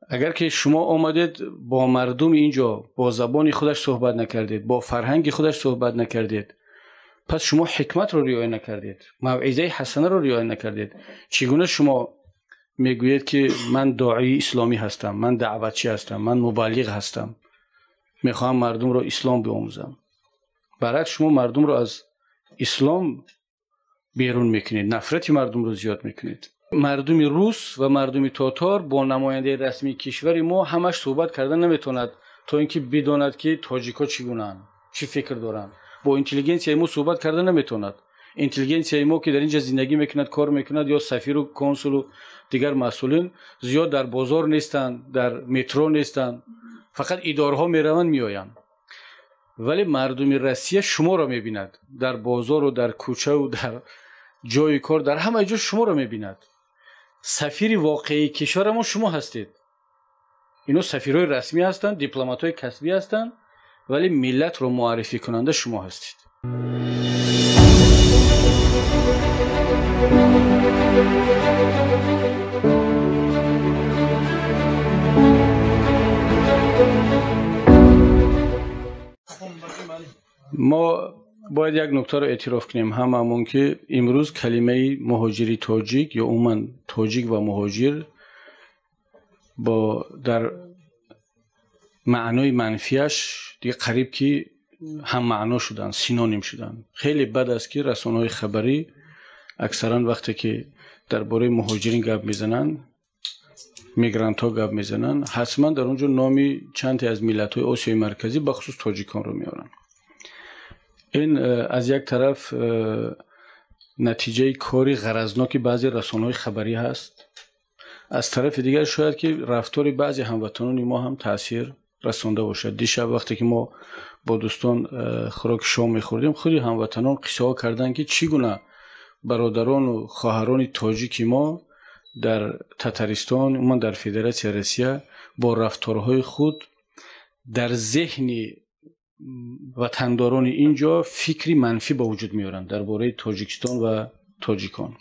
Агар ки шумо омадед бо мардуми инҷо бо забони худаш суҳбат накардед, бо фарҳанги худаш суҳбат накардед, пас шумо ҳикматро риоя накардед, мавъизаи ҳасанаро риоя накардед. Чӣ гуна шумо мегӯед ки ман доии исломӣ ҳастам, ман даъватчӣ ҳастам, ман мубаллиғ ҳастам, мехоҳам мардумро ислом биомӯзам? Баръакс, шумо мардумро аз ислом берун мекунед, нафрати мардумро зиёд мекунед. Мардуми рус ва мардуми тотор бо намояндаи расмии кишвари мо ҳамаш суҳбат карда наметавонад, то ин ки бидонад ки тоҷикҳо чӣ гунаанд, чӣ фикр доранд. Бо интеллигенсияи мо суҳбат карда наметавонад. Интеллигенсияи мо ки дар инҷа зиндагӣ мекунад, кор мекунад, ё сафиру консулу дигар масъулин зиёд дар бозор нестанд, дар метро нестанд, фақат идораҳо мераванд, меоянд. Вале мардуми Россия шуморо мебинад дар бозору дар кӯчаву дар ҷои кор, дар ҳама ҷо шуморо мебинад. Сафири воқеии кишварамон шумо ҳастед. Ино сафирҳои расмӣ ҳастанд, дипломатҳои касбӣ ҳастанд, вале миллатро муаррифӣ кунанда шумо ҳастед. Мо бояд як нуктаро эътироф кунем ҳамаамон, ки имрӯз калимаи муҳоҷири тоҷик ё умуман тоҷик ва муҳоҷир бо дар маънои манфиаш дига қариб ки ҳаммаъно шуданд, синоним шуданд. Хеле бад аст, ки расонаҳои хабарӣ аксаран вақте ки дар бораи муҳоҷирин гап мезананд, мигрантҳо гап мезананд, ҳатман дар он ҷо номи чанде аз миллатҳои Осиёи Марказӣ, бахусус тоҷиконро меоранд. Ин аз як тараф натиҷаи кори ғаразноки баъзе расонаҳои хабарӣ ҳаст, аз тарафи дигар шояд ки рафтори баъзе ҳамватанони мо ҳам таъсир расонда бошад. Дишаб вақте ки мо бо дӯстон хӯроки шом мехӯрдем, худи ҳамватанон қиссаҳо карданд, ки чӣ гуна бародарону хоҳарони тоҷики мо дар Татаристон, умуман дар Федератсияи Россия бо рафторҳои худ дар зеҳни ватандорони ин ҷо фикри манфӣ ба вуҷуд меоранд дар бораи Тоҷикистон ва тоҷикон.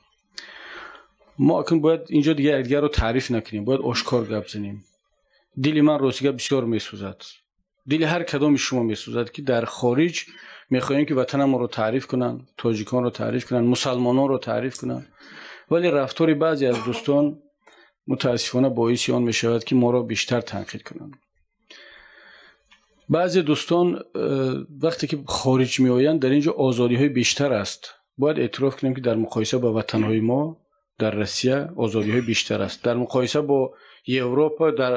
Мо акнун бояд инҷо дигар якдигарро таъриф накунем, бояд ошкор гап занем. Дили ман ростига бисёр месӯзад, дили ҳар кадоми шумо месӯзад, ки дар хориҷ мехоҳем, ки ватанамонро таъриф кунанд, тоҷиконро таъриф кунанд, мусалмононро таъриф кунанд, вале рафтори баъзе аз дӯстон мутаассифона боиси он мешавад, ки моро бештар танқид кунанд. Баъзе дӯстон вақте ки хориҷ меоянд, дар ин ҷо озодиҳои бештар аст. Бояд эътироф кунем, ки дар муқоиса ба ватанҳои мо дар Россия озодиҳои бештар аст. Дар муқоиса бо Европа дар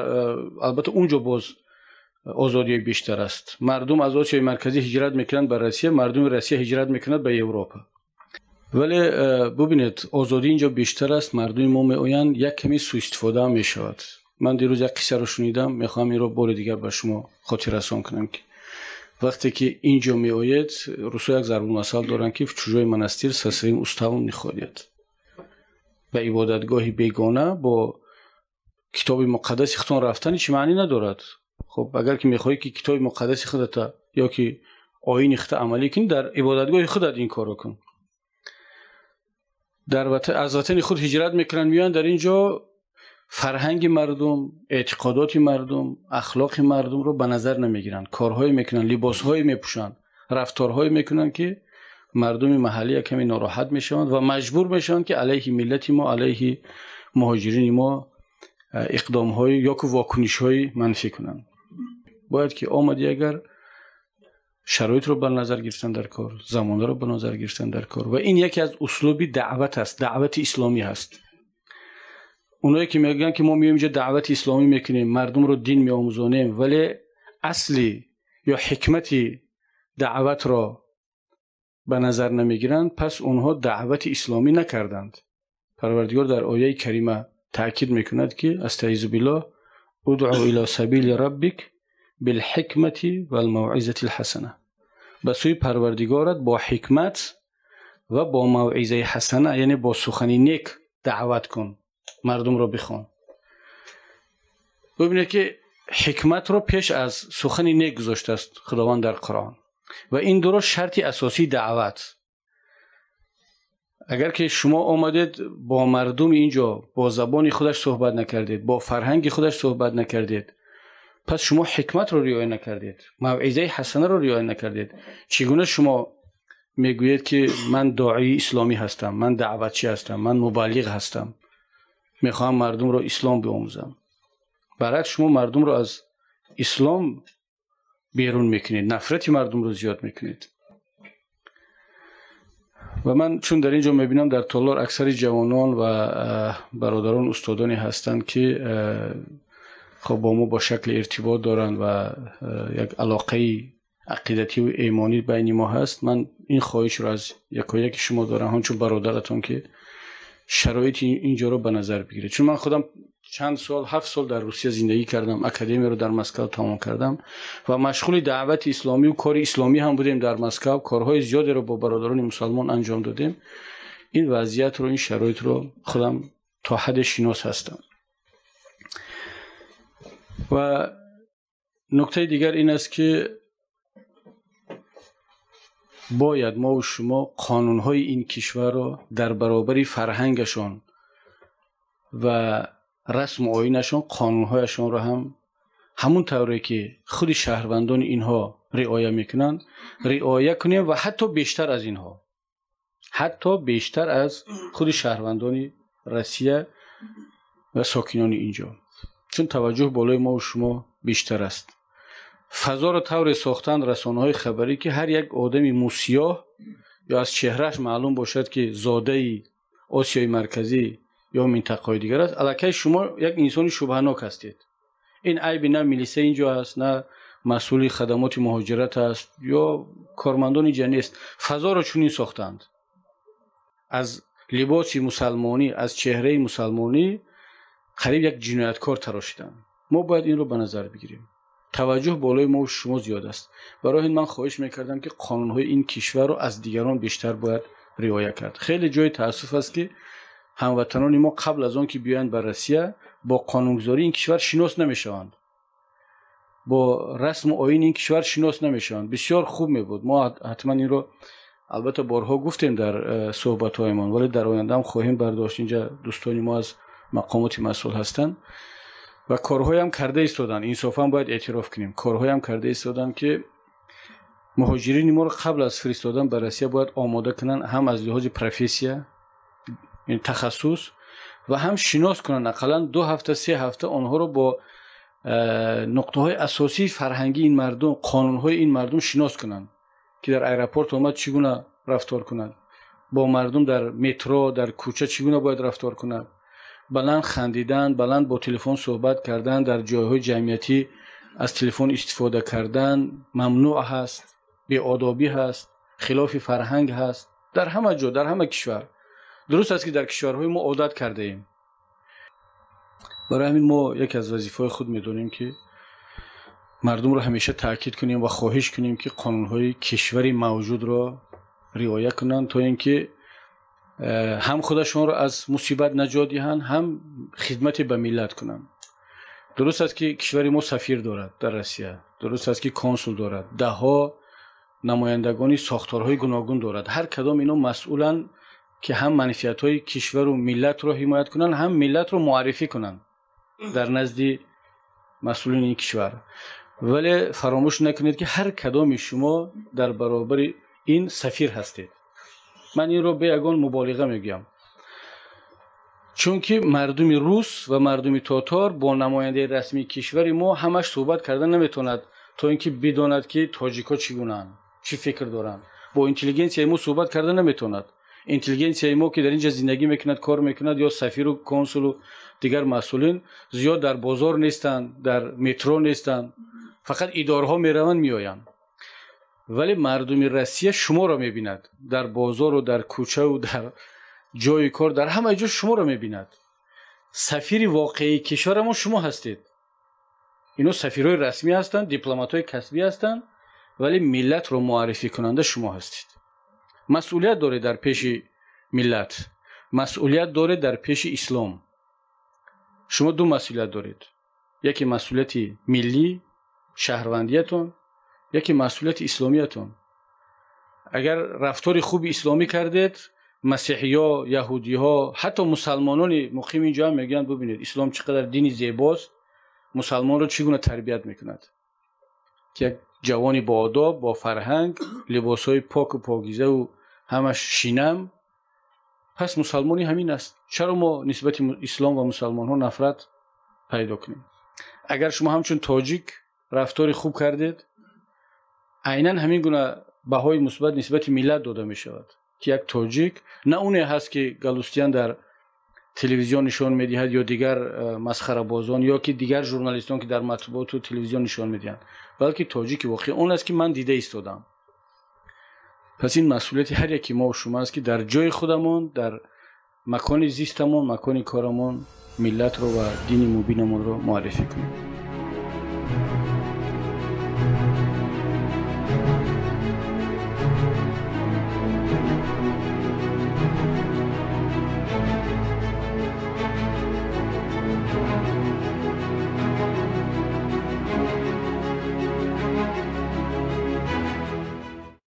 албатта он ҷо боз озодиҳои бештар аст. Мардум аз Осиёи Марказӣ ҳиҷрат мекунанд ба Россия, мардуми Россия ҳиҷрат мекунад ба Европа. Вале бубинед, озодӣ инҷо бештар аст, мардуми мо меоянд, як каме суистифода ҳам мешавад. Ман дирӯз як қиссаро шунидам, мехоҳам инро бори дигар ба шумо хотиррасон кунам, ки вақте ки инҷо меоед, русо як зарбулмасал доранд, ки в чужой монастырь со своим уставом не ходят. Ба ибодатгоҳи бегона бо китоби муқаддаси худтон рафтан ҳеҷ маънӣ надорад. Хуб, агар ки мехоҳӣ, ки китоби муқаддаси худата ё ки оини худта амалӣ кунӣ, дар ибодатгоҳи худат ин корро кун. Аз ватани худ ҳиҷрат мекунанд, меоянд дар ин ҷо фарҳанги мардум, эътиқодоти мардум, ахлоқи мардумро ба назар намегиранд, корҳое мекунанд, либосҳое мепӯшанд, рафторҳое мекунанд, ки мардуми маҳаллӣ як каме нороҳат мешаванд ва маҷбур мешаванд, ки алайҳи миллати мо, алайҳи муҳоҷирини мо иқдомҳои ё ки вокунишҳои манфӣ кунанд. Бояд ки омадӣ, агар шароитро ба назар гирифтан дар кор, замонаро ба назар гирифтан дар кор, ва ин яке аз услуби даъват аст, даъвати исломӣ ҳаст. Оное ки мегӯянд, ки мо меоем инҷо даъвати исломӣ мекунем, мардумро дин меомӯзонем, вале асли ё ҳикмати даъватро ба назар намегиранд, пас онҳо даъвати исломӣ накарданд. Парвардигор дар ояи карима таъкид мекунад, ки أستعيذ بالله: ادع إلى سبيل ربك بالحكمة والموعظة الحسنة. Ба сӯи Парвардигорат бо ҳикмат ва бо мавъизаи ҳасана, яъне бо сухани нек даъват кун, мардумро бихон. Бубинед, ки ҳикматро пеш аз сухани нек гузоштааст Худованд дар Қуръон, ва ин дуро шарти асосии даъват. Агар ки шумо омадед бо мардуми инҷо бо забони худаш суҳбат накардед, бо фарҳанги худаш суҳбат накардед, пас шумо ҳикматро риоя накардед, мавъизаи ҳасанаро риоя накардед. Чӣ гуна шумо мегӯед ки ман доии исломӣ ҳастам, ман даъватчӣ ҳастам, ман мубаллиғ ҳастам, мехоҳам мардумро ислом биомӯзам? Баръакс, шумо мардумро аз ислом берун мекунед, нафрати мардумро зиёд мекунед. Ва ман чун дар ин ҷо мебинам, дар толор аксари ҷавонон ва бародарон устодоне ҳастанд, ки хоб бо мо бо шакли иртибот доранд ва як алоқаи ақидативу имонӣ байни мо ҳаст, ман ин хоҳишро аз якояки шумо дорам, ҳамчун бародаратон, ки шароити инҷоро ба назар бигиред. Чун ман худам чанд сол, 7 сол дар Русия зиндагӣ кардам, академияро дар Москва тамом кардам ва машғули даъвати исломӣ ва кори исломӣ ҳам будем дар Москва, корҳои зиёдеро бо бародарони мусалмон анҷом додем. Ин вазъиятро, ин шароитро худам то ҳадде шинос ҳастам. Ва нуктаи дигар ин аст, ки бояд мо ва шумо қонунҳои ин кишварро дар баробари фарҳангашон ва расму оинашон, қонунҳояшонро ҳам ҳамун тавре ки худи шаҳрвандони инҳо риоя мекунанд, риоя кунем ва ҳатто бештар аз инҳо, ҳатто бештар аз худи шаҳрвандони Россия ва сокинони инҷо, чун таваҷҷӯҳ болои мо ва шумо бештар аст. Фазоро тавре сохтанд расонаҳои хабарӣ, ки ҳар як одами мусиёҳ ё аз чеҳрааш маълум бошад, ки зодаи Осиёи Марказӣ ё минтақаҳои дигар аст, аллакай шумо як инсони шубҳанок ҳастед. Ин айби на милиса инҷо аст, на масъули хадамоти муҳоҷират аст ё кормандони инҷа нест. Фазоро чунин сохтанд. Аз либоси мусалмонӣ, аз чеҳраи мусалмонӣ қариб як ҷинояткор тарошиданд. Мо бояд инро ба назар бигирем. Таваҷҷӯҳ болои мо шумо зиёд аст. Барои ин ман хоҳиш мекардам, ки қонунҳои ин кишварро аз дигарон бештар бояд риоя кард. Хеле ҷои таассуф аст, ки ҳамватанони мо қабл аз он ки биёянд ба Россия, бо қонунгузории ин кишвар шинос намешаванд, бо расму оини ин кишвар шинос намешаванд. Бисёр хуб мебуд, мо ҳатман инро албатта борҳо гуфтем дар суҳбатҳоямон, вале дар оянда ҳам хоҳем бардошт. Инҷа дӯстони мо аз мақомоти масъул ҳастанд ва корҳоям карда истоданд. Инсофан бояд эътироф кунем, корҳоям карда истоданд, ки муҳоҷирини моро қабл аз фиристодан ба Россия бояд омода кунанд, ҳам аз лиҳози профессия, тахассус, ва ҳам шинос кунанд ақаллан 2 ҳафта, 3 ҳафта онҳоро бо нуқтаҳои асосии фарҳангии ин мардум, қонунҳои ин мардум шинос кунанд, ки дар аэропорт омад чӣ гуна рафтор кунад, бо мардум дар метро, дар кӯча чӣ гуна бояд рафтор кунад, баланд хандидан, баланд бо телефон суҳбат кардан, дар ҷойҳои ҷамъиятӣ аз телефон истифода кардан мамнӯъ ҳаст, беодобӣ ҳаст, хилофи фарҳанг ҳаст дар ҳама ҷо, дар ҳама кишвар. Дуруст аст, ки дар кишварҳои мо одат кардаем. Барои ҳамин мо яке аз вазифаҳои худ медонем, ки мардумро ҳамеша таъкид кунем ва хоҳиш кунем, ки қонунҳои кишвари мавҷудро риоя кунанд, то ин ки ҳам худашонро аз мусибат наҷот диҳанд, ҳам хидмате ба миллат кунанд. Дуруст аст, ки кишвари мо сафир дорад дар Россия, дуруст аст, ки консул дорад, даҳҳо намояндагони сохторҳои гуногун дорад. Ҳар кадом ино масъуланд, ки ҳам манфиатҳои кишвару миллатро ҳимоят кунанд, ҳам миллатро муаррифӣ кунанд дар назди масъулини ин кишвар. Вале фаромӯш накунед, ки ҳар кадоми шумо дар баробари ин сафир ҳастед. Ман инро бе ягон муболиға мегӯям, чунки мардуми рус ва мардуми тотор бо намояндаи расмии кишвари мо ҳамаш суҳбат карда наметавонад, то ин ки бидонад, ки тоҷикҳо чӣ гунаанд, чӣ фикр доранд. Бо интеллигенсияи мо суҳбат карда наметавонад. Интеллигенсияи мо, ки дар ин ҷо зиндагӣ мекунад, кор мекунад, ё сафиру консулу дигар масъулин зиёд дар бозор нестанд, дар метро нестанд, фақат идораҳо мераванд, меоянд. Вале мардуми Россия шуморо мебинад дар бозору дар кӯчаву дар ҷои кор, дар ҳама ҷо шуморо мебинад. Сафири воқеии кишварамон шумо ҳастед. Ино сафирҳои расмӣ ҳастанд, дипломатҳои касбӣ ҳастанд, вале миллатро муаррифӣ кунанда шумо ҳастед. Масъулият доред дар пеши миллат, масъулият доред дар пеши ислом. Шумо ду масъулият доред: яке масъулияти миллӣ, шаҳрвандиятон, яке масъулияти исломиятон. Агар рафтори хуби исломӣ кардед, Масеҳиё, яҳудиҳо, ҳатто мусалмонони муқими инҷо ҳам мегӯянд: бубинед, ислом чӣ қадар дини зебост, мусалмонро чӣ гуна тарбият мекунад, ки як ҷавони боодоб, бо фарҳанг, либосҳои поку покизаву ҳамаш шинам. Пас мусалмонӣ ҳамин аст. Чаро мо нисбати ислом ва мусалмонҳо нафрат пайдо кунем? Агар шумо ҳамчун тоҷик рафтори хуб кардед, айнан ҳамин гуна баҳои мусбат нисбати миллат дода мешавад, ки як тоҷик на оне ҳаст, ки Галустян дар телевизион нишон медиҳад ё дигар масхарабозон ё ки дигар журналистон, ки дар матбуоту телевизион нишон медиҳанд, балки тоҷики воқеӣ он аст, ки ман дида истодам. Пас ин масъулияти ҳар яки мо шумо аст, ки дар ҷои худамон, дар макони зистамон, макони корамон миллатро ва дини мубинамонро муаррифӣ кунем.